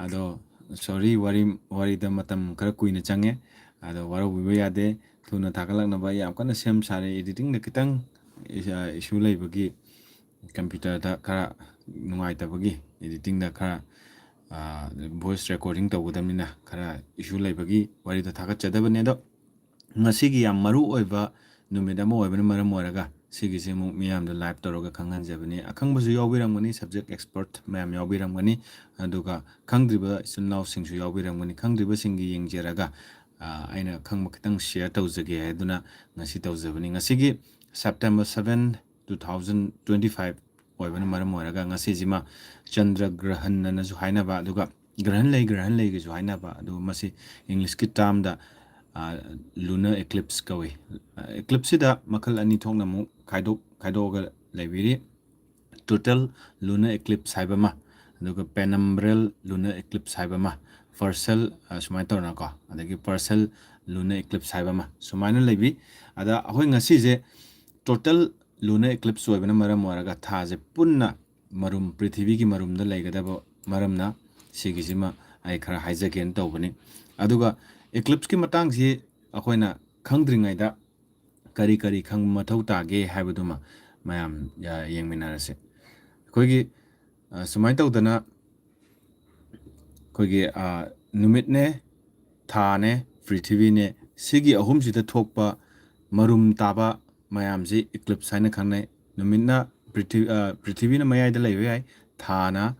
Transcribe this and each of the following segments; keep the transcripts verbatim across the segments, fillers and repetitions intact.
ꯑꯗꯣ ꯁꯣꯔꯤ, ꯋꯥꯔꯤ ꯋꯥꯔꯤꯗ ꯃꯇꯝ ꯈꯔ ꯀꯨꯏꯅ ꯆꯪꯉꯦ꯫ ꯑꯗꯣ ꯋꯥꯔꯧꯕꯤꯕ ꯌꯥꯗꯦ꯫ ꯊꯨꯅ ꯊꯥꯒꯠꯂꯛꯅꯕ ꯑꯩ ꯌꯥꯝ ꯀꯟꯅ ꯁꯦꯝ ꯁꯥꯔꯦ꯫ ꯏꯗꯤꯇꯤꯡꯗ ꯈꯤꯇꯪ ꯏꯁꯨ ꯂꯩꯕꯒꯤ, ꯀꯝꯄ꯭ꯌꯨꯇꯔꯗ ꯈꯔ ꯅꯨꯡꯉꯥꯏꯇꯕꯒꯤ, ꯏꯗꯤꯇꯤꯡꯗ ꯈꯔ ꯚꯣꯏꯁ ꯔꯦꯀꯣꯔꯗꯤꯡ ꯇꯧꯒꯗꯕꯅꯤꯅ ꯈꯔ ꯏꯁꯨ ꯂꯩꯕꯒꯤ ꯋꯥꯔꯤꯗꯣ ꯊꯥꯒꯠꯆꯗꯕꯅꯦ꯫ ꯑꯗꯣ ꯉꯁꯤꯒꯤ ꯌꯥꯝ ꯃꯔꯨ ꯑꯣꯏꯕ ꯅꯨꯃꯤꯠ ꯑꯃ ꯑꯣꯏꯕꯅ ꯃꯔꯝ ꯑꯣꯏꯔꯒ ꯁꯤꯒꯤꯁꯦ ꯑꯃꯨꯛ ꯃꯤꯌꯥꯝꯗ ꯂꯥꯏꯚ ꯇꯧꯔꯒ ꯈꯪꯍꯟꯖꯕꯅꯤ꯫ ꯑꯈꯪꯕꯁꯨ ꯌꯥꯎꯕꯤꯔꯝꯒꯅꯤ, ꯁꯕꯖꯦꯛ ꯑꯦꯛꯁꯄꯔꯠ ꯃꯌꯥꯝ ꯌꯥꯎꯕꯤꯔꯝꯒꯅꯤ, ꯑꯗꯨꯒ ꯈꯪꯗ꯭ꯔꯤꯕ ꯏꯆꯤꯜ ꯏꯅꯥꯎꯁꯤꯡꯁꯨ ꯌꯥꯎꯕꯤꯔꯝꯒꯅꯤ꯫ ꯈꯪꯗ꯭ꯔꯤꯕꯁꯤꯡꯒꯤ ꯌꯦꯡꯖꯔꯒ, ꯑ, ꯑꯩꯅ ꯈꯪꯕ ꯈꯤꯇꯪ ꯁꯤꯌꯔ ꯇꯧꯖꯒꯦ ꯍꯥꯏꯗꯨꯅ ꯉꯁꯤ ꯇꯧꯖꯕꯅꯤ꯫ ꯉꯁꯤꯒꯤ September seven, two thousand twenty five ꯑꯣꯏꯕꯅ ꯃꯔꯝ ꯑꯣꯏꯔꯒ ꯉꯁꯤꯁꯤꯃ ꯆꯟꯗ꯭ꯔ ꯒ꯭ꯔꯍꯟ ꯑꯅꯁꯨ ꯍꯥꯏꯅꯕ, ꯑꯗꯨꯒ ꯒ꯭ꯔꯍꯟ ꯂꯩ, ꯒ꯭ꯔꯍꯟ ꯂꯩꯒꯁꯨ ꯍꯥꯏꯅꯕ, ꯑꯗꯨꯒ ꯃꯁꯤ ꯏꯪꯂꯤꯁꯀꯤ ꯇꯥꯔꯝꯗ, ꯑ, lunar eclipse ꯀꯧꯏ꯫ ꯑ, eclipseꯁꯤꯗ ꯃꯈꯜ ꯑꯅꯤ ꯊꯣꯛꯅ ꯑꯃꯨꯛ ꯈꯥꯏꯗꯣꯛ-, ꯈꯥꯏꯗꯣꯛꯑꯒ ꯂꯩꯕꯤꯔꯤ꯫ Total lunar eclipse ꯍꯥꯏꯕ ꯑꯃ, ꯑꯗꯨꯒ penumbral lunar eclipse ꯍꯥꯏꯕ ꯑꯃ, partial, ꯑ, ꯁꯨꯃꯥꯏꯅ ꯇꯧꯗꯅꯀꯣ, ꯑꯗꯒꯤ partial lunar eclipse ꯍꯥꯏꯕ ꯑꯃ ꯁꯨꯃꯥꯏꯅ ꯂꯩꯕꯤ꯫ ꯑꯗ ꯑꯩꯈꯣꯏ ꯉꯁꯤꯁꯦ total lunar eclipse ꯑꯣꯏꯕꯅ ꯃꯔꯝ ꯑꯣꯏꯔꯒ ꯊꯥꯁꯦ ꯄꯨꯟꯅ ꯃꯔꯨꯝ, ꯄ꯭ꯔꯤꯊꯤꯕꯤꯒꯤ ꯃꯔꯨꯝꯗ ꯂꯩꯒꯗꯕ ꯃꯔꯝꯅ ꯁꯤꯒꯤꯁꯤꯃ ꯑꯩ ꯈꯔ ꯍꯥꯏꯖꯒꯦꯅ ꯇꯧꯕꯅꯤ꯫ ꯑꯗꯨꯒ eclipseꯀꯤ ꯃꯇꯥꯡꯁꯤ ꯑꯩꯈꯣꯏꯅ ꯈꯪꯗ꯭ꯔꯤꯉꯩꯗ ꯀꯔꯤ ꯀꯔꯤ ꯈꯪꯕ ꯃꯊꯧ ꯇꯥꯒꯦ ꯍꯥꯏꯕꯗꯨꯃ ꯃꯌꯥꯝ, ꯑ, ꯌꯦꯡꯃꯤꯟꯅꯔꯁꯦ꯫ ꯑꯩꯈꯣꯏꯒꯤ, ꯑ, ꯁꯨꯃꯥꯏꯅ ꯇꯧꯗꯅ ꯑꯩꯈꯣꯏꯒꯤ, ꯑ, ꯅꯨꯃꯤꯠꯅꯦ, ꯊꯥꯅꯦ, ꯄ꯭ꯔꯤꯊꯤꯕꯤꯅꯦ, ꯁꯤꯒꯤ ꯑꯍꯨꯝꯁꯤꯗ ꯊꯣꯛꯄ ꯃꯔꯨꯝ ꯇꯥꯕ ꯃꯌꯥꯝꯁꯤ eclipse ꯍꯥꯏꯅ ꯈꯪꯅꯩ꯫ ꯅꯨꯃꯤꯠꯅ ꯄ꯭ꯔꯤꯊꯤ-, ꯑ, ꯄ꯭ꯔꯤꯊꯤꯕꯤꯅ ꯃꯌꯥꯏꯗ ꯂꯩꯕ ꯌꯥꯏ, ꯊꯥꯅ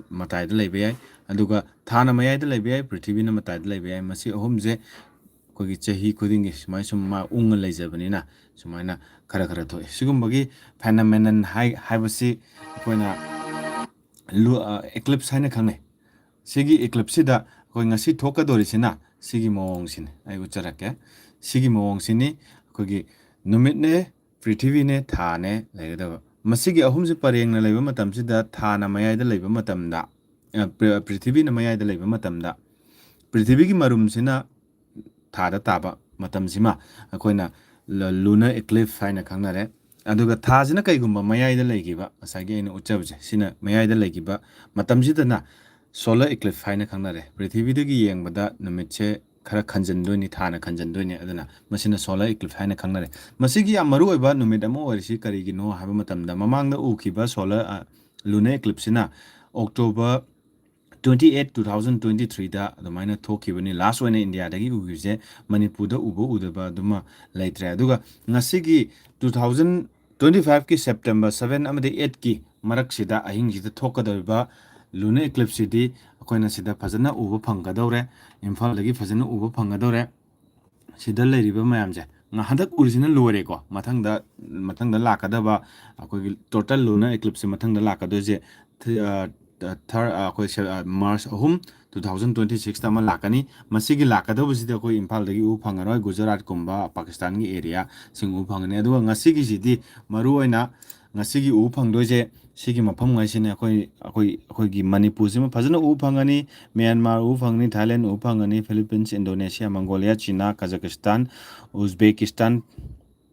ꯃꯇꯥꯏꯗ ꯂꯩꯕ ꯌꯥꯏ, ꯑꯗꯨꯒ ꯊꯥꯅ ꯃꯌꯥꯏꯗ ꯂꯩꯕ ꯌꯥꯏ, ꯄ꯭ꯔꯤꯊꯤꯕꯤꯅ ꯃꯇꯥꯏꯗ ꯂꯩꯕ ꯌꯥꯏ꯫ ꯃꯁꯤ ꯑꯍꯨꯝꯁꯦ ꯑꯩꯈꯣꯏꯒꯤ ꯆꯍꯤ ꯈꯨꯗꯤꯡꯒꯤ ꯁꯨꯃꯥꯏꯅ ꯁꯨꯝ ꯃꯥ ꯎꯪꯉ ꯂꯩꯖꯕꯅꯤꯅ ꯁꯨꯃꯥꯏꯅ ꯈꯔ ꯈꯔ ꯊꯣꯛꯑꯦ꯫ ꯁꯤꯒꯨꯝꯕꯒꯤ phenomenon ꯍꯥꯏ-, ꯍꯥꯏꯕꯁꯤ ꯑꯩꯈꯣꯏꯅ ꯂꯨ-, ꯑ, eclipse ꯍꯥꯏꯅ ꯈꯪꯅꯩ꯫ ꯁꯤꯒꯤ eclipseꯁꯤꯗ ꯑꯩꯈꯣꯏ ꯉꯁꯤ ꯊꯣꯛꯀꯗꯧꯔꯤꯁꯤꯅ ꯁꯤꯒꯤ ꯃꯑꯣꯡꯁꯤꯅꯤ꯫ ꯑꯩ ꯎꯠꯆꯔꯛꯀꯦ꯫ ꯁꯤꯒꯤ ꯃꯑꯣꯡꯁꯤꯅꯤ ꯑꯩꯈꯣꯏꯒꯤ ꯅꯨꯃꯤꯠꯅꯦ, ꯄ꯭ꯔꯤꯊꯤꯕꯤꯅꯦ, ꯊꯥꯅꯦ ꯂꯩꯒꯗꯕ꯫ ꯃꯁꯤꯒꯤ ꯑꯍꯨꯝꯁꯤ ꯄꯔꯦꯡꯅ ꯂꯩꯕ ꯃꯇꯝꯁꯤꯗ ꯊꯥꯅ ꯃꯌꯥꯏꯗ ꯂꯩꯕ ꯃꯇꯝꯗ, ꯑ, ꯄ꯭ꯔꯤ-, ꯄ꯭ꯔꯤꯊꯤꯕꯤꯅ ꯃꯌꯥꯏꯗ ꯂꯩꯕ ꯃꯇꯝꯗ ꯄ꯭ꯔꯤꯊꯤꯕꯤꯒꯤ ꯃꯔꯨꯝꯁꯤꯅ ꯊꯥꯗ ꯇꯥꯕ ꯃꯇꯝꯁꯤꯃ ꯑꯩꯈꯣꯏꯅ ꯂ-, lunar eclipse ꯍꯥꯏꯅ ꯈꯪꯅꯔꯦ꯫ ꯑꯗꯨꯒ ꯊꯥꯁꯤꯅ ꯀꯩꯒꯨꯝꯕ ꯃꯌꯥꯏꯗ ꯂꯩꯈꯤꯕ, ꯉꯁꯥꯏꯒꯤ ꯑꯩꯅ ꯎꯠꯆꯕꯁꯦ, ꯁꯤꯅ ꯃꯌꯥꯏꯗ ꯂꯩꯈꯤꯕ ꯃꯇꯝꯁꯤꯗꯅ solar eclipse ꯍꯥꯏꯅ ꯈꯪꯅꯔꯦ꯫ ꯄ꯭ꯔꯤꯊꯤꯕꯤꯗꯒꯤ ꯌꯦꯡꯕꯗ ꯅꯨꯃꯤꯠꯁꯦ ꯈꯔ ꯈꯟꯖꯤꯟꯗꯣꯏꯅꯤ, ꯊꯥꯅ ꯈꯟꯖꯤꯟꯗꯣꯏꯅꯤ꯫ ꯑꯗꯨꯅ ꯃꯁꯤꯅ solar eclipse ꯍꯥꯏꯅ ꯈꯪꯅꯔꯦ꯫ ꯃꯁꯤꯒꯤ ꯌꯥꯝ ꯃꯔꯨꯑꯣꯏꯕ ꯅꯨꯃꯤꯠ ꯑꯃ ꯑꯣꯏꯔꯤꯁꯤ ꯀꯔꯤꯒꯤꯅꯣ ꯍꯥꯏꯕ ꯃꯇꯝꯗ, ꯃꯃꯥꯡꯗ ꯎꯈꯤꯕ solar, ꯑ, lunar eclipseꯁꯤꯅ October twenty eight, two thousand twenty threeꯗ ꯑꯗꯨꯃꯥꯏꯅ ꯊꯣꯛꯈꯤꯕꯅꯤ꯫ Last ꯑꯣꯏꯅ ꯏꯟꯗꯤꯌꯥꯗꯒꯤ ꯎꯈꯤꯕꯁꯦ, ꯃꯅꯤꯄꯨꯔꯗ ꯎꯕ ꯎꯗꯕ ꯑꯗꯨꯃ ꯂꯩꯇ꯭ꯔꯦ꯫ ꯑꯗꯨꯒ ꯉꯁꯤꯒꯤ two thousand twenty fiveꯀꯤ September seven ꯑꯃꯗꯤ eightꯀꯤ ꯃꯔꯛꯁꯤꯗ, ꯑꯍꯤꯡꯁꯤꯗ ꯊꯣꯛꯀꯗꯧꯔꯤꯕ lunar eclipseꯁꯤꯗꯤ ꯑꯩꯈꯣꯏꯅ ꯁꯤꯗ ꯐꯖꯅ ꯎꯕ ꯐꯪꯒꯗꯧꯔꯦ, ꯏꯝꯐꯥꯜꯗꯒꯤ ꯐꯖꯅ ꯎꯕ ꯐꯪꯒꯗꯧꯔꯦ꯫ ꯁꯤꯗ ꯂꯩꯔꯤꯕ ꯃꯌꯥꯝꯁꯦ, ꯉ-, ꯍꯟꯗꯛ ꯎꯔꯤꯁꯤꯅ ꯂꯣꯏꯔꯦꯀꯣ꯫ ꯃꯊꯪꯗ, ꯃꯊꯪꯗ ꯂꯥꯛꯀꯗꯕ ꯑꯩꯈꯣꯏꯒꯤ total lunar eclipseꯁꯦ ꯃꯊꯪꯗ ꯂꯥꯛꯀꯗꯣꯏꯁꯦ, ꯊ-, ꯑ, ꯊ-, third, ꯑ, ꯑꯩꯈꯣꯏ ꯁꯦ-, ꯑ, March ꯑꯍꯨꯝ, two thousand twenty sixꯇ ꯑꯃ ꯂꯥꯛꯀꯅꯤ꯫ ꯃꯁꯤꯒꯤ ꯂꯥꯛꯀꯗꯧꯕꯁꯤꯗꯤ ꯑꯩꯈꯣꯏ ꯏꯝꯐꯥꯜꯗꯒꯤ ꯎꯕ ꯐꯪꯉꯔꯣꯏ, ꯒꯨꯖꯔꯥꯠꯀꯨꯝꯕ, ꯄꯥꯀꯤꯁꯇꯥꯟꯒꯤ areaꯁꯤꯡ ꯎꯕ ꯐꯪꯒꯅꯤ꯫ ꯑꯗꯨꯒ ꯉꯁꯤꯒꯤꯁꯤꯗꯤ ꯃꯔꯨꯑꯣꯏꯅ ꯉꯁꯤꯒꯤ ꯎꯕ ꯐꯪꯗꯣꯏꯁꯦ ꯁꯤꯒꯤ ꯃꯐꯝꯉꯩꯁꯤꯅꯦ꯫ ꯑꯩꯈꯣꯏ, ꯑꯩꯈꯣꯏ, ꯑꯩꯈꯣꯏꯒꯤ ꯃꯅꯤꯄꯨꯔꯁꯤꯃ ꯐꯖꯅ ꯎꯕ ꯐꯪꯒꯅꯤ, ꯃ꯭ꯌꯥꯟꯃꯥꯔ ꯎꯕ ꯐꯪꯒꯅꯤ, ꯊꯥꯏꯂꯦꯟ ꯎꯕ ꯐꯪꯒꯅꯤ, Philippines, Indonesia, Mongolia, China, Kazakhstan, Uzbekistan,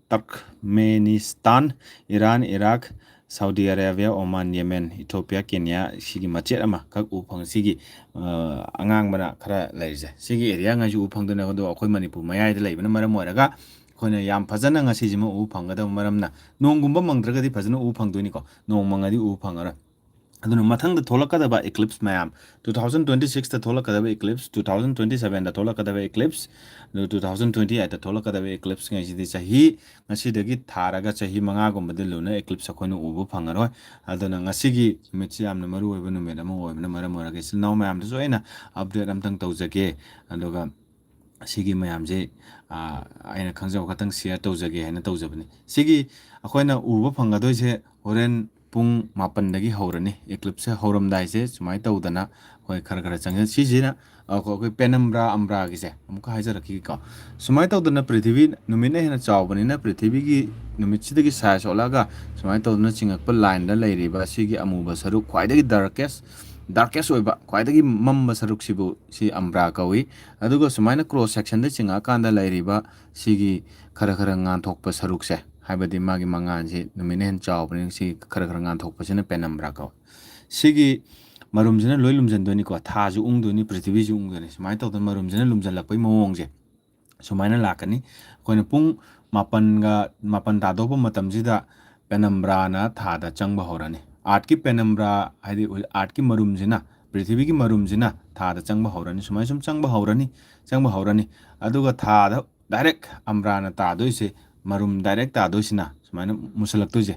Turkmenistan, Iran, Iraq, Saudi Arabia, Oman, Yemen, Ethiopia, Kenya, ꯁꯤꯒꯤ ꯃꯆꯦꯠ ꯑꯃꯈꯛ ꯎꯕ ꯐꯪꯉꯤ꯫ ꯁꯤꯒꯤ, ꯑ, ꯑꯉꯥꯡꯕꯅ ꯈꯔ ꯂꯩꯔꯤꯁꯦ, ꯁꯤꯒꯤ areaꯉꯩꯁꯨ ꯎꯕ ꯐꯪꯗꯣꯏꯅꯦ꯫ ꯑꯗꯣ ꯑꯩꯈꯣꯏ ꯃꯅꯤꯄꯨꯔ ꯃꯌꯥꯏꯗ ꯂꯩꯕꯅ ꯃꯔꯝ ꯑꯣꯏꯔꯒ ꯑꯩꯈꯣꯏꯅ ꯌꯥꯝ ꯐꯖꯅ ꯉꯁꯤꯁꯤꯃ ꯎꯕ ꯐꯪꯒꯗꯕ ꯃꯔꯝꯅ, ꯅꯣꯡꯒꯨꯝꯕ ꯃꯪꯗ꯭ꯔꯒꯗꯤ ꯐꯖꯅ ꯎꯕ ꯐꯪꯗꯣꯏꯅꯤꯀꯣ, ꯅꯣꯡ ꯃꯪꯉꯗꯤ ꯎꯕ ꯐꯪꯉꯔꯣꯏ꯫ ꯑꯗꯨꯅ ꯃꯊꯪꯗ ꯊꯣꯛꯂꯛꯀꯗꯕ eclipse ꯃꯌꯥꯝ, two thousand twenty sixꯇ ꯊꯣꯛꯂꯛꯀꯗꯕ eclipse, two thousand twenty sevenꯗ ꯊꯣꯛꯂꯛꯀꯗꯕ eclipse, ꯑꯗꯨ two thousand twenty eightꯇ ꯊꯣꯛꯂꯛꯀꯗꯕ eclipseꯉꯩꯁꯤꯗꯤ ꯆꯍꯤ, ꯉꯁꯤꯗꯒꯤ ꯊꯥꯔꯒ ꯆꯍꯤ ꯃꯉꯥꯒꯨꯝꯕꯗꯤ lunar eclipse ꯑꯩꯈꯣꯏꯅ ꯎꯕ ꯐꯪꯉꯔꯣꯏ꯫ ꯑꯗꯨꯅ ꯉꯁꯤꯒꯤ ꯅꯨꯃꯤꯠꯁꯤ ꯌꯥꯝꯅ ꯃꯔꯨ ꯑꯣꯏꯕ ꯅꯨꯃꯤꯠ ꯑꯃ ꯑꯣꯏꯕꯅ ꯃꯔꯝ ꯑꯣꯏꯔꯒ, ꯏꯆꯤꯜ ꯏꯅꯥꯎ ꯃꯌꯥꯝꯗꯁꯨ ꯑꯩꯅ update ꯑꯝꯇꯪ ꯇꯧꯖꯒꯦ꯫ ꯑꯗꯨꯒ ꯁꯤꯒꯤ ꯃꯌꯥꯝꯁꯦ, ꯑ, ꯑꯩꯅ ꯈꯪꯖꯕ ꯈꯛꯇꯪ share ꯇꯧꯖꯒꯦ ꯍꯥꯏꯅ ꯇꯧꯖꯕꯅꯤ꯫ ꯁꯤꯒꯤ ꯑꯩꯈꯣꯏꯅ ꯎꯕ ꯐꯪꯒꯗꯣꯏꯁꯦ ꯍꯣꯔꯦꯟ ꯄꯨꯡ ꯃꯥꯄꯟꯗꯒꯤ ꯍꯧꯔꯅꯤ꯫ Eclipseꯁꯦ ꯍꯧꯔꯝꯗꯥꯏꯁꯦ ꯁꯨꯃꯥꯏꯅ ꯇꯧꯗꯅ ꯑꯩꯈꯣꯏ ꯈꯔ ꯈꯔ ꯆꯪꯁꯤꯟ-, ꯁꯤꯁꯤꯅ ꯑꯩꯈꯣꯏ, ꯑꯩꯈꯣꯏ penumbra, umbra ꯒꯤꯁꯦ ꯑꯃꯨꯛꯀ ꯍꯥꯏꯖꯔꯛꯈꯤꯒꯦꯀꯣ꯫ ꯁꯨꯃꯥꯏꯅ ꯇꯧꯗꯅ ꯄ꯭ꯔꯤꯊꯤꯕꯤ ꯅꯨꯃꯤꯠꯅ ꯍꯦꯟꯅ ꯆꯥꯎꯕꯅꯤꯅ ꯄ꯭ꯔꯤꯊꯤꯕꯤꯒꯤ ꯅꯨꯃꯤꯠꯁꯤꯗꯒꯤ size ꯑꯣꯜꯂꯛꯑꯒ ꯁꯨꯃꯥꯏꯅ ꯇꯧꯗꯅ ꯆꯤꯡꯉꯛꯄ lineꯗ ꯂꯩꯔꯤꯕ ꯁꯤꯒꯤ ꯑꯃꯨꯕ ꯁꯔꯨꯛ, ꯈ꯭ꯋꯥꯏꯗꯒꯤ darkest, darkest ꯑꯣꯏꯕ, ꯈ꯭ꯋꯥꯏꯗꯒꯤ ꯃꯝꯕ ꯁꯔꯨꯛꯁꯤꯕꯨ ꯁꯤ umbra ꯀꯧꯏ꯫ ꯑꯗꯨꯒ ꯁꯨꯃꯥꯏꯅ cross sectionꯗ ꯆꯤꯡꯉꯛꯑꯀꯥꯟꯗ ꯂꯩꯔꯤꯕ ꯁꯤꯒꯤ ꯈꯔ ꯈꯔ ꯉꯥꯟꯊꯣꯛꯄ ꯁꯔꯨꯛꯁꯦ, ꯍꯥꯏꯕꯗꯤ ꯃꯥꯒꯤ ꯃꯉꯥꯜꯁꯤ ꯅꯨꯃꯤꯠꯅ ꯍꯦꯟꯅ ꯆꯥꯎꯕꯅꯤꯅ ꯁꯤ ꯈꯔ ꯈꯔ ꯉꯥꯟꯊꯣꯛꯄꯁꯤꯅ penumbra ꯀꯧꯏ꯫ ꯁꯤꯒꯤ ꯃꯔꯨꯝꯁꯤꯅ ꯂꯣꯏ ꯂꯨꯝꯁꯤꯟꯗꯣꯏꯅꯤꯀꯣ, ꯊꯥꯁꯨ ꯎꯪꯗꯣꯏꯅꯤ, ꯄ꯭ꯔꯤꯊꯤꯕꯤꯁꯨ ꯎꯪꯗꯣꯏꯅꯤ꯫ ꯁꯨꯃꯥꯏꯅ ꯇꯧꯗꯅ ꯃꯔꯨꯝꯁꯤꯅ ꯂꯨꯝꯁꯤꯜꯂꯛꯄꯒꯤ ꯃꯑꯣꯡꯁꯦ ꯁꯨꯃꯥꯏꯅ ꯂꯥꯛꯀꯅꯤ꯫ ꯑꯩꯈꯣꯏꯅ ꯄꯨꯡ ꯃꯥꯄꯟꯒ, ꯃꯥꯄꯟ ꯇꯥꯗꯧꯕ ꯃꯇꯝꯁꯤꯗ ꯄꯦꯅꯝꯕ꯭ꯔꯥꯅ ꯊꯥꯗ ꯆꯪꯕ ꯍꯧꯔꯅꯤ꯫ ꯑꯥꯔꯠꯀꯤ ꯄꯦꯅꯝꯕ꯭ꯔꯥ, ꯍꯥꯏꯗꯤ ꯑꯥꯔꯠꯀꯤ ꯃꯔꯨꯝꯁꯤꯅ, ꯄ꯭ꯔꯤꯊꯤꯕꯤꯒꯤ ꯃꯔꯨꯝꯁꯤꯅ ꯊꯥꯗ ꯆꯪꯕ ꯍꯧꯔꯅꯤ꯫ ꯁꯨꯃꯥꯏꯅ ꯁꯨꯝ ꯆꯪꯕ ꯍꯧꯔꯅꯤ, ꯆꯪꯕ ꯍꯧꯔꯅꯤ꯫ ꯑꯗꯨꯒ ꯊꯥꯗ ꯗꯥꯏꯔꯦꯛ ꯑꯝꯕ꯭ꯔꯥꯅ ꯇꯥꯗꯣꯏꯁꯦ, ꯃꯔꯨꯝ ꯗꯥꯏꯔꯦꯛ ꯇꯥꯗꯣꯏꯁꯤꯅ ꯁꯨꯃꯥꯏꯅ ꯃꯨꯁꯜꯂꯛꯇꯣꯏꯁꯦ,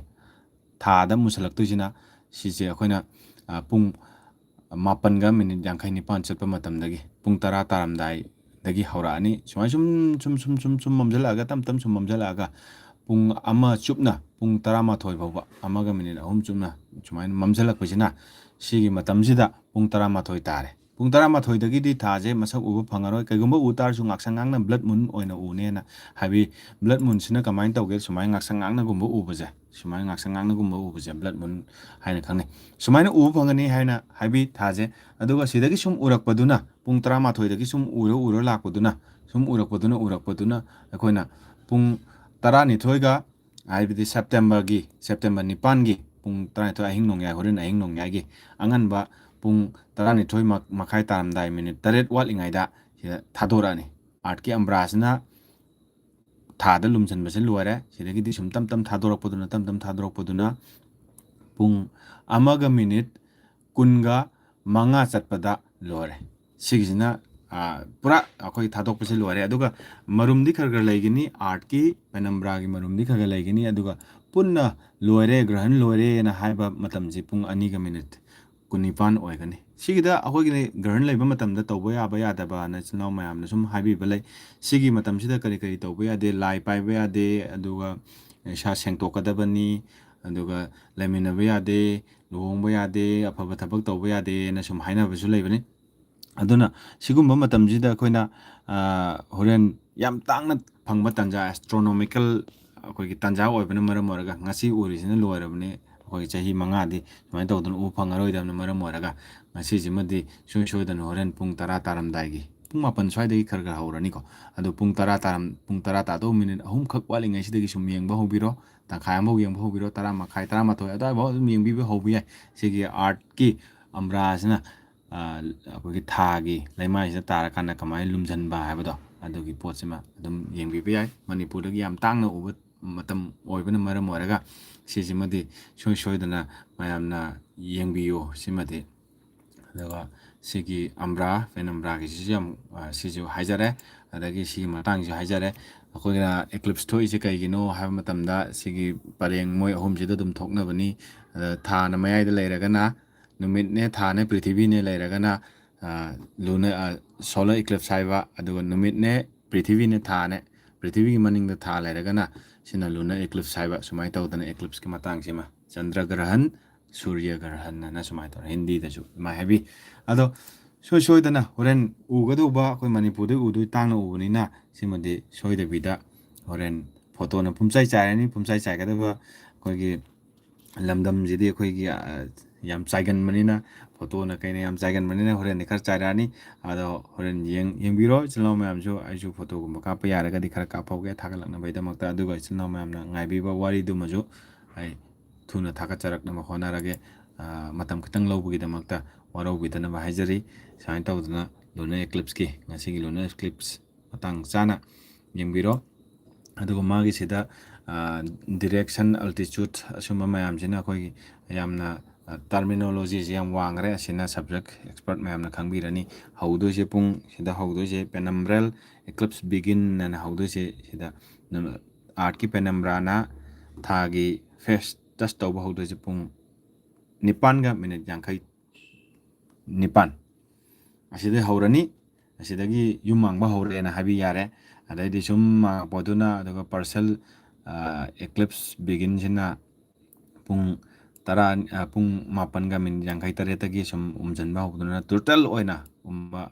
ꯊꯥꯗ ꯃꯨꯁꯜꯂꯛꯇꯣꯏꯁꯤꯅ ꯁꯤꯁꯦ ꯑꯩꯈꯣꯏꯅ, ꯑ, ꯄꯨꯡ ꯃꯥꯄꯟꯒ ꯃꯤꯅꯤꯠ ꯌꯥꯡꯈꯩ ꯅꯤꯄꯥꯟ ꯆꯠꯄ ꯃꯇꯝꯗꯒꯤ, ꯄꯨꯡ ꯇꯔꯥ ꯇꯥꯔꯝꯗꯥꯏꯗꯒꯤ ꯍꯧꯔꯛꯑꯅꯤ꯫ ꯁꯨꯃꯥꯏꯅ ꯁꯨꯝ, ꯁꯨꯝ, ꯁꯨꯝ, ꯁꯨꯝ, ꯁꯨꯝ ꯃꯝꯁꯤꯜꯂꯛꯑꯒ, ꯇꯞ ꯇꯞ ꯁꯨꯝ ꯃꯝꯁꯤꯜꯂꯛꯑꯒ, ꯄꯨꯡ ꯑꯃ ꯆꯨꯞꯅ, ꯄꯨꯡ ꯇꯔꯥꯃꯥꯊꯣꯏ ꯐꯥꯎꯕ, ꯑꯃꯒ ꯃꯤꯅꯤꯠ ꯑꯍꯨꯝ ꯆꯨꯞꯅ ꯁꯨꯃꯥꯏꯅ ꯃꯝꯁꯤꯜꯂꯛꯄꯁꯤꯅ, ꯁꯤꯒꯤ ꯃꯇꯝꯁꯤꯗ ꯄꯨꯡ ꯇꯔꯥꯃꯥꯊꯣꯏ ꯇꯥꯔꯦ꯫ ꯄꯨꯡ ꯇꯔꯥꯃꯥꯊꯣꯏꯗꯒꯤꯗꯤ ꯊꯥꯁꯦ ꯃꯁꯛ ꯎꯕ ꯐꯪꯉꯔꯣꯏ꯫ ꯀꯩꯒꯨꯝꯕ ꯎ ꯇꯥꯔꯁꯨ, ꯉꯥꯛꯁꯪ ꯉꯥꯡꯅ blood moon ꯑꯣꯏꯅ ꯎꯅꯦꯅ ꯍꯥꯏꯕꯤ꯫ Blood moonꯁꯤꯅ ꯀꯃꯥꯏꯅ ꯇꯧꯒꯦ? ꯁꯨꯃꯥꯏꯅ ꯉꯥꯛꯁꯪ ꯉꯥꯡꯅꯒꯨꯝꯕ ꯎꯕꯁꯦ, ꯁꯨꯃꯥꯏꯅ ꯉꯥꯛꯁꯪ ꯉꯥꯡꯅꯒꯨꯝꯕ ꯎꯕꯁꯦ blood moon ꯍꯥꯏꯅ ꯈꯪꯅꯩ꯫ ꯁꯨꯃꯥꯏꯅ ꯎꯕ ꯐꯪꯒꯅꯤ ꯍꯥꯏꯅ ꯍꯥꯏꯕꯤ ꯊꯥꯁꯦ꯫ ꯑꯗꯨꯒ ꯁꯤꯗꯒꯤ ꯁꯨꯝ ꯎꯔꯛꯄꯗꯨꯅ, ꯄꯨꯡ ꯇꯔꯥꯃꯥꯊꯣꯏꯗꯒꯤ ꯁꯨꯝ ꯎꯔ ꯎꯔ ꯂꯥꯛꯄꯗꯨꯅ, ꯁꯨꯝ ꯎꯔꯛꯄꯗꯨꯅ, ꯎꯔꯛꯄꯗꯨꯅ ꯑꯩꯈꯣꯏꯅ ꯄꯨꯡ ꯇꯔꯥꯅꯤꯊꯣꯏꯒ, ꯍꯥꯏꯕꯗꯤ ꯁꯦꯞꯇꯦꯝꯕꯔꯒꯤ, ꯁꯦꯞꯇꯦꯝꯕꯔ ꯅꯤꯄꯥꯟꯒꯤ ꯄꯨꯡ ꯇꯔꯥꯅꯤꯊꯣꯏ, ꯑꯍꯤꯡ ꯅꯣꯡꯌꯥꯏ, ꯍꯣꯔꯦꯟ ꯑꯍꯤꯡ ꯅꯣꯡꯌꯥꯏꯒꯤ ꯑꯉꯟꯕ ꯄꯨꯡ ꯇꯔꯥꯅꯤꯊꯣꯏ ꯃ-, ꯃꯈꯥꯏ ꯇꯥꯔꯝꯗꯥꯏ, ꯃꯤꯅꯤꯠ ꯇꯔꯦꯠ ꯋꯥꯠꯂꯤꯉꯩꯗ ꯁꯤꯗ ꯊꯥꯗꯣꯔꯛꯑꯅꯤ꯫ ꯑꯥꯔꯠꯀꯤ ꯑꯝꯕ꯭ꯔꯥꯁꯤꯅ ꯊꯥꯗ ꯂꯨꯝꯁꯤꯟꯕꯁꯦ ꯂꯣꯏꯔꯦ꯫ ꯁꯤꯗꯒꯤꯗꯤ ꯁꯨꯝ ꯇꯞ ꯇꯞ ꯊꯥꯗꯣꯔꯛꯄꯗꯨꯅ, ꯇꯞ ꯇꯞ ꯊꯥꯗꯣꯔꯛꯄꯗꯨꯅ ꯄꯨꯡ ꯑꯃꯒ ꯃꯤꯅꯤꯠ ꯀꯨꯟꯒ ꯃꯉꯥ ꯆꯠꯄꯗ ꯂꯣꯏꯔꯦ꯫ ꯁꯤꯒꯤꯁꯤꯅ, ꯑ, ꯄꯨꯔꯥ ꯑꯩꯈꯣꯏ ꯊꯥꯗꯣꯛꯄꯁꯦ ꯂꯣꯏꯔꯦ꯫ ꯑꯗꯨꯒ ꯃꯔꯨꯝꯗꯤ ꯈꯔ ꯈꯔ ꯂꯩꯒꯅꯤ, ꯑꯥꯔꯠꯀꯤ ꯄꯦꯅꯝꯕ꯭ꯔꯥꯒꯤ ꯃꯔꯨꯝꯗꯤ ꯈꯔ ꯈꯔ ꯂꯩꯒꯅꯤ꯫ ꯑꯗꯨꯒ ꯄꯨꯟꯅ ꯂꯣꯏꯔꯦ, ꯒ꯭ꯔꯍꯟ ꯂꯣꯏꯔꯦꯅ ꯍꯥꯏꯕ ꯃꯇꯝꯁꯤ ꯄꯨꯡ ꯑꯅꯤꯒ ꯃꯤꯅꯤꯠ ꯀꯨꯟꯅꯤꯄꯥꯟ ꯑꯣꯏꯒꯅꯤ꯫ ꯁꯤꯒꯤꯗ ꯑꯩꯈꯣꯏꯒꯤ ꯒ꯭ꯔꯍꯟ ꯂꯩꯕ ꯃꯇꯝꯗ ꯇꯧꯕ ꯌꯥꯕ ꯌꯥꯗꯕꯅ ꯏꯆꯤꯜ ꯏꯅꯥꯎ ꯃꯌꯥꯝꯅ ꯁꯨꯝ ꯍꯥꯏꯕꯤꯕ ꯂꯩ꯫ ꯁꯤꯒꯤ ꯃꯇꯝꯁꯤꯗ ꯀꯔꯤ ꯀꯔꯤ ꯇꯧꯕ ꯌꯥꯗꯦ? ꯂꯥꯏ ꯄꯥꯏꯕ ꯌꯥꯗꯦ, ꯑꯗꯨꯒ ꯏꯁꯥ ꯁꯦꯡꯇꯣꯛꯀꯗꯕꯅꯤ, ꯑꯗꯨꯒ ꯂꯩꯃꯤꯟꯅꯕ ꯌꯥꯗꯦ, ꯂꯨꯍꯣꯡꯕ ꯌꯥꯗꯦ, ꯑꯐꯕ ꯊꯕꯛ ꯇꯧꯕ ꯌꯥꯗꯦꯅ ꯁꯨꯝ ꯍꯥꯏꯅꯕꯁꯨ ꯂꯩꯕꯅꯤ꯫ ꯑꯗꯨꯅ ꯁꯤꯒꯨꯝꯕ ꯃꯇꯝꯁꯤꯗ ꯑꯩꯈꯣꯏꯅ, ꯑ, ꯍꯣꯔꯦꯟ ꯌꯥꯝ ꯇꯥꯡꯅ ꯐꯪꯕ ꯇꯥꯟꯖꯥ, ꯑꯦꯁꯇ꯭ꯔꯣꯅꯣꯃꯤꯀꯦꯜ ꯑꯩꯈꯣꯏꯒꯤ ꯇꯥꯟꯖꯥ ꯑꯣꯏꯕꯅ ꯃꯔꯝ ꯑꯣꯏꯔꯒ, ꯉꯁꯤ ꯎꯔꯤꯁꯤꯅ ꯂꯣꯏꯔꯕꯅꯤ꯫ ꯑꯩꯈꯣꯏꯒꯤ ꯆꯍꯤ ꯃꯉꯥꯗꯤ ꯁꯨꯃꯥꯏꯅ ꯇꯧꯗꯅ ꯎꯕ ꯐꯪꯉꯔꯣꯏꯗꯕꯅ ꯃꯔꯝ ꯑꯣꯏꯔꯒ, ꯉꯁꯤꯁꯤꯃꯗꯤ ꯁꯨꯡꯁꯣꯏ ꯁꯣꯏꯗꯅ ꯍꯣꯔꯦꯟ ꯄꯨꯡ ꯇꯔꯥ ꯇꯥꯔꯝꯗꯥꯏꯒꯤ, ꯄꯨꯡ ꯃꯥꯄꯟ ꯁ꯭ꯋꯥꯏꯗꯒꯤ ꯈꯔ ꯈꯔ ꯍꯧꯔꯅꯤꯀꯣ꯫ ꯑꯗꯣ ꯄꯨꯡ ꯇꯔꯥ ꯇꯥꯔꯝ-, ꯄꯨꯡ ꯇꯔꯥ ꯇꯥꯗꯧ ꯃꯤꯅꯤꯠ ꯑꯍꯨꯝꯈꯛ ꯋꯥꯠꯂꯤꯉꯩꯁꯤꯗꯒꯤ ꯁꯨꯝ ꯌꯦꯡꯕ ꯍꯧꯕꯤꯔꯣ꯫ ꯇꯪꯈꯥꯏ ꯑꯃꯐꯥꯎ ꯌꯦꯡꯕ ꯍꯧꯕꯤꯔꯣ, ꯇꯔꯥ ꯃꯈꯥꯏ, ꯇꯔꯥꯃꯥꯊꯣꯏ ꯑꯗꯨꯋꯥꯏꯐꯥꯎ ꯑꯗꯨꯝ ꯌꯦꯡꯕꯤꯕ ꯍꯧꯕ ꯌꯥꯏ꯫ ꯁꯤꯒꯤ ꯑꯥꯔꯠꯀꯤ ꯑꯝꯕ꯭ꯔꯥꯁꯤꯅ ꯑꯩꯈꯣꯏꯒꯤ ꯊꯥꯒꯤ ꯂꯩꯃꯥꯏꯁꯤꯗ ꯇꯥꯔꯀꯥꯟꯗ ꯀꯃꯥꯏꯅ ꯂꯨꯝꯁꯤꯟꯕ ꯍꯥꯏꯕꯗꯣ, ꯑꯗꯨꯒꯤ ꯄꯣꯠꯁꯤꯃ ꯑꯗꯨꯝ ꯌꯦꯡꯕꯤꯕ ꯌꯥꯏ꯫ ꯃꯅꯤꯄꯨꯔꯗꯒꯤ ꯌꯥꯝ ꯇꯥꯡꯅ ꯎꯕ ꯃꯇꯝ ꯑꯣꯏꯕꯅ ꯃꯔꯝ ꯑꯣꯏꯔꯒ ꯁꯤꯁꯤꯃꯗꯤ ꯁꯨꯡꯁꯣꯏ ꯁꯣꯏꯗꯅ ꯃꯌꯥꯝꯅ ꯌꯦꯡꯕꯤꯌꯨ꯫ ꯁꯤꯃꯗꯤ ꯑꯗꯨꯒ ꯁꯤꯒꯤ ꯑꯝꯕ꯭ꯔꯥ, ꯄꯦꯅꯝꯕ꯭ꯔꯥꯒꯤꯁꯤꯁꯨ ꯌꯥꯝ, ꯁꯤꯁꯨ ꯍꯥꯏꯖꯔꯦ꯫ ꯑꯗꯒꯤ ꯁꯤꯒꯤ ꯃꯇꯥꯡꯁꯤꯁꯨ ꯍꯥꯏꯖꯔꯦ꯫ ꯑꯩꯈꯣꯏꯅ eclipse ꯊꯣꯛꯏꯁꯦ ꯀꯩꯒꯤꯅꯣ ꯍꯥꯏꯕ ꯃꯇꯝꯗ, ꯁꯤꯒꯤ ꯄꯔꯦꯡ ꯃꯣꯏ ꯑꯍꯨꯝꯁꯤꯗ ꯑꯗꯨꯝ ꯊꯣꯛꯅꯕꯅꯤ꯫ ꯑꯗ ꯊꯥꯅ ꯃꯌꯥꯏꯗ ꯂꯩꯔꯒꯅ, ꯅꯨꯃꯤꯠꯅꯦ ꯊꯥꯅꯦ ꯄ꯭ꯔꯤꯊꯤꯕꯤꯅꯦ ꯂꯩꯔꯒꯅ, ꯂꯨꯅ, solar eclipse ꯍꯥꯏꯕ, ꯑꯗꯨꯒ ꯅꯨꯃꯤꯠꯅꯦ ꯄ꯭ꯔꯤꯊꯤꯕꯤꯅꯦ ꯊꯥꯅꯦ, ꯄ꯭ꯔꯤꯊꯤꯕꯤꯒꯤ ꯃꯅꯤꯡꯗ ꯊꯥ ꯂꯩꯔꯒꯅ ꯁꯤꯅ lunar eclipse ꯍꯥꯏꯕ꯫ ꯁꯨꯃꯥꯏꯅ ꯇꯧꯗꯅ eclipseꯀꯤ ꯃꯇꯥꯡꯁꯤꯃ, ꯆꯟꯗ꯭ꯔ ꯒ꯭ꯔꯍꯟ, ꯁꯨꯔ꯭ꯌ ꯒ꯭ꯔꯍꯟ ꯍꯥꯏꯅ ꯁꯨꯃꯥꯏꯅ ꯇꯧꯔꯦ, ꯍꯤꯟꯗꯤꯗꯁꯨ ꯑꯗꯨꯃꯥꯏꯅ ꯍꯥꯏꯕꯤ꯫ ꯑꯗꯣ ꯁꯨꯡꯁꯣꯏ ꯁꯣꯏꯗꯅ ꯍꯣꯔꯦꯟ ꯎꯒꯗꯧꯕ, ꯑꯩꯈꯣꯏ ꯃꯅꯤꯄꯨꯔꯗ ꯎꯗꯣꯏ ꯇꯥꯡꯅ ꯎꯕꯅꯤꯅ, ꯁꯤꯃꯗꯤ ꯁꯣꯏꯗꯕꯤꯗ ꯍꯣꯔꯦꯟ ꯐꯣꯇꯣꯅ ꯄꯨꯝꯆꯥꯏ ꯆꯥꯏꯔꯅꯤ꯫ ꯄꯨꯝꯆꯥꯏ ꯆꯥꯏꯒꯗꯕ ꯑꯩꯈꯣꯏꯒꯤ ꯂꯝꯗꯝꯁꯤꯗꯤ ꯑꯩꯈꯣꯏꯒꯤ ꯌꯥꯝ ꯆꯥꯏꯒꯟꯕꯅꯤꯅ, ꯐꯣꯇꯣꯅ ꯀꯩꯅ ꯌꯥꯝ ꯆꯥꯏꯒꯟꯕꯅꯤꯅ ꯍꯣꯔꯦꯟꯗꯤ ꯈꯔ ꯆꯥꯏꯔꯛꯑꯅꯤ꯫ ꯑꯗꯣ ꯍꯣꯔꯦꯟ ꯌꯦꯡ-, ꯌꯦꯡꯕꯤꯔꯣ ꯏꯆꯤꯜ ꯏꯅꯥꯎ ꯃꯌꯥꯝꯁꯨ꯫ ꯑꯩꯁꯨ ꯐꯣꯇꯣꯒꯨꯝꯕ ꯀꯥꯞꯄ ꯌꯥꯔꯒꯗꯤ ꯈꯔ ꯀꯥꯞꯍꯧꯒꯦ ꯊꯥꯒꯠꯂꯛꯅꯕꯒꯤꯗꯃꯛꯇ꯫ ꯑꯗꯨꯒ ꯏꯆꯤꯜ ꯏꯅꯥꯎ ꯃꯌꯥꯝꯅ ꯉꯥꯏꯕꯤꯕ ꯋꯥꯔꯤꯗꯨꯃꯁꯨ ꯑꯩ ꯊꯨꯅ ꯊꯥꯒꯠꯆꯔꯛꯅꯕ ꯍꯣꯠꯅꯔꯒꯦ꯫ ꯃꯇꯝ ꯈꯤꯇꯪ ꯂꯧꯕꯒꯤꯗꯃꯛꯇ ꯋꯥꯔꯧꯕꯤꯗꯅꯕ ꯍꯥꯏꯖꯔꯤ꯫ ꯁꯨꯃꯥꯏꯅ ꯇꯧꯗꯅ lunar eclipseꯀꯤ, ꯉꯁꯤꯒꯤ lunar eclipse ꯃꯇꯥꯡ ꯆꯥꯅ ꯌꯦꯡꯕꯤꯔꯣ꯫ ꯑꯗꯨꯒ ꯃꯥꯒꯤꯁꯤꯗ direction, altitude, ꯑꯁꯨꯝꯕ ꯃꯌꯥꯝꯁꯤꯅ ꯑꯩꯈꯣꯏꯒꯤ ꯌꯥꯝꯅ terminologyꯁꯦ ꯌꯥꯝ ꯋꯥꯡꯈ꯭ꯔꯦ꯫ ꯑꯁꯤꯅ subject expert ꯃꯌꯥꯝꯅ ꯈꯪꯕꯤꯔꯅꯤ꯫ ꯍꯧꯗꯣꯏꯁꯦ, ꯄꯨꯡ ꯁꯤꯗ ꯍꯧꯗꯣꯏꯁꯦ penumbral eclipse begin ꯍꯥꯏꯅ ꯍꯧꯗꯣꯏꯁꯦ꯫ ꯁꯤꯗ earthꯀꯤ penumbra ꯅ ꯊꯥꯒꯤ face touch ꯇꯧꯕ ꯍꯧꯗꯣꯏꯁꯦ ꯄꯨꯡ ꯅꯤꯄꯥꯟꯒ ꯃꯤꯅꯤꯠ ꯌꯥꯡꯈꯩ ꯅꯤꯄꯥꯟ ꯑꯁꯤꯗꯩ ꯍꯧꯔꯅꯤ꯫ ꯑꯁꯤꯗꯒꯤ ꯌꯨꯝ ꯃꯥꯡꯕ ꯍꯧꯔꯦꯅ ꯍꯥꯏꯕꯤ ꯌꯥꯔꯦ꯫ ꯑꯗꯩꯗꯤ ꯁꯨꯝ ꯃꯥꯡꯉꯛꯄꯗꯨꯅ, ꯑꯗꯨꯒ partial eclipse beginꯁꯤꯅ ꯄꯨꯡ ꯇꯔꯥ, ꯄꯨꯡ ꯃꯥꯄꯟꯒ ꯃꯤꯅꯤꯠ ꯌꯥꯡꯈꯩ ꯇꯔꯦꯠꯇꯒꯤ ꯁꯨꯝ ꯎꯝꯁꯤꯟꯕ ꯍꯧꯕꯗꯨꯅ total ꯑꯣꯏꯅ ꯎꯝꯕ,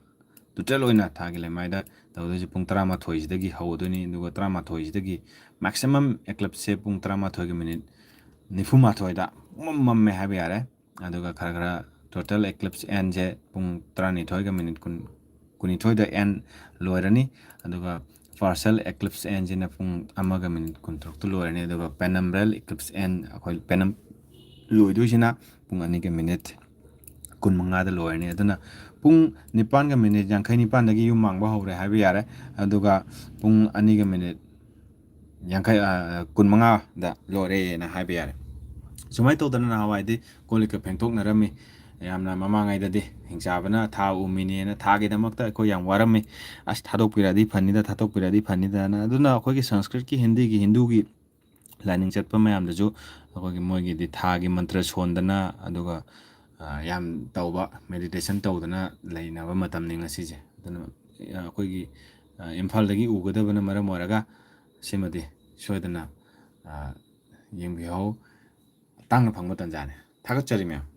total ꯑꯣꯏꯅ ꯊꯥꯒꯤ ꯂꯩꯃꯥꯏꯗ ꯇꯧꯗꯣꯏꯁꯦ ꯄꯨꯡ ꯇꯔꯥꯃꯥꯊꯣꯏꯁꯤꯗꯒꯤ ꯍꯧꯗꯣꯏꯅꯤ꯫ ꯑꯗꯨꯒ ꯇꯔꯥꯃꯥꯊꯣꯏꯁꯤꯗꯒꯤ maximum eclipseꯁꯦ ꯄꯨꯡ ꯇꯔꯥꯃꯥꯊꯣꯏꯒ ꯃꯤꯅꯤꯠ ꯅꯤꯐꯨꯃꯥꯊꯣꯏꯗ ꯄꯨꯡꯃꯝ ꯃꯝꯃꯦ ꯍꯥꯏꯕ ꯌꯥꯔꯦ꯫ ꯑꯗꯨꯒ ꯈꯔ ꯈꯔ total eclipse endꯁꯦ ꯄꯨꯡ ꯇꯔꯥꯅꯤꯊꯣꯏꯒ ꯃꯤꯅꯤꯠ ꯀꯨꯟ, ꯀꯨꯟꯅꯤꯊꯣꯏꯗ end ꯂꯣꯏꯔꯅꯤ꯫ ꯑꯗꯨꯒ partial eclipse endꯁꯤꯅ ꯄꯨꯡ ꯑꯃꯒ ꯃꯤꯅꯤꯠ ꯀꯨꯟꯇꯔꯨꯛꯇ ꯂꯣꯏꯔꯅꯤ꯫ ꯑꯗꯨꯒ penumbral eclipse end, ꯑꯩꯈꯣꯏ penum ꯂꯣꯏꯗꯣꯏꯁꯤꯅ ꯄꯨꯡ ꯑꯅꯤꯒ ꯃꯤꯅꯤꯠ ꯀꯨꯟꯃꯉꯥꯗ ꯂꯣꯏꯔꯅꯤ꯫ ꯑꯗꯨꯅ ꯄꯨꯡ ꯅꯤꯄꯥꯟꯒ ꯃꯤꯅꯤꯠ ꯌꯥꯡꯈꯩ ꯅꯤꯄꯥꯟꯗꯒꯤ ꯌꯨꯝ ꯍꯥꯡꯕ ꯍꯧꯔꯦ ꯍꯥꯏꯕ ꯌꯥꯔꯦ꯫ ꯑꯗꯨꯒ ꯄꯨꯡ ꯑꯅꯤꯒ ꯃꯤꯅꯤꯠ ꯌꯥꯡꯈꯩ, ꯑ, ꯀꯨꯟꯃꯉꯥꯗ ꯂꯣꯏꯔꯦꯅ ꯍꯥꯏꯕ ꯌꯥꯔꯦ꯫ ꯁꯨꯃꯥꯏꯅ ꯇꯧꯗꯅ ꯅꯍꯥꯟꯋꯥꯏꯗꯤ ꯀꯣꯜ ꯂꯤꯛꯀ ꯐꯦꯡꯊꯣꯛꯅꯔꯝꯃꯤ꯫ ꯌꯥꯝꯅ ꯃꯃꯥꯡꯉꯩꯗꯗꯤ ꯍꯤꯡꯆꯥꯕꯅ ꯊꯥ ꯎꯃꯤꯅꯦꯅ ꯊꯥꯒꯤꯗꯃꯛꯇ ꯑꯩꯈꯣꯏ ꯌꯥꯝ ꯋꯥꯔꯝꯃꯤ꯫ "ꯑꯁ, ꯊꯥꯗꯣꯛꯄꯤꯔꯛꯑꯗꯤ ꯐꯅꯤꯗ, ꯊꯥꯗꯣꯛꯄꯤꯔꯛꯑꯗꯤ ꯐꯅꯤꯗꯅ"꯫ ꯑꯗꯨꯅ ꯑꯩꯈꯣꯏꯒꯤ ꯁꯪꯁꯀ꯭ꯔꯤꯠꯀꯤ, ꯍꯤꯟꯗꯤꯒꯤ, ꯍꯤꯟꯗꯨꯒꯤ ꯂꯥꯏꯅꯤꯡ ꯆꯠꯄ ꯃꯌꯥꯝꯗꯁꯨ ꯑꯩꯈꯣꯏꯒꯤ ꯃꯣꯏꯒꯤꯗꯤ ꯊꯥꯒꯤ ꯃꯟꯇ꯭ꯔ ꯁꯣꯟꯗꯅ, ꯑꯗꯨꯒ, ꯑ, ꯌꯥꯝ ꯇꯧꯕ, ꯃꯦꯗꯤꯇꯦꯁꯟ ꯇꯧꯗꯅ ꯂꯩꯅꯕ ꯃꯇꯝꯅꯤ ꯉꯁꯤꯁꯦ꯫ ꯑꯗꯨꯅ, ꯑ, ꯑꯩꯈꯣꯏꯒꯤ, ꯑ, ꯏꯝꯐꯥꯜꯗꯒꯤ ꯎꯒꯗꯕꯅ ꯃꯔꯝ ꯑꯣꯏꯔꯒ ꯁꯤꯃꯗꯤ ꯁꯣꯏꯗꯅ, ꯑ, ꯌꯦꯡꯕꯤꯍꯧ꯫ ꯇꯥꯡꯅ ꯐꯪꯕ ꯇꯟꯖꯥꯅꯤ꯫ ꯊꯥꯒꯠꯆꯔꯤ ꯃꯌꯥꯝ꯫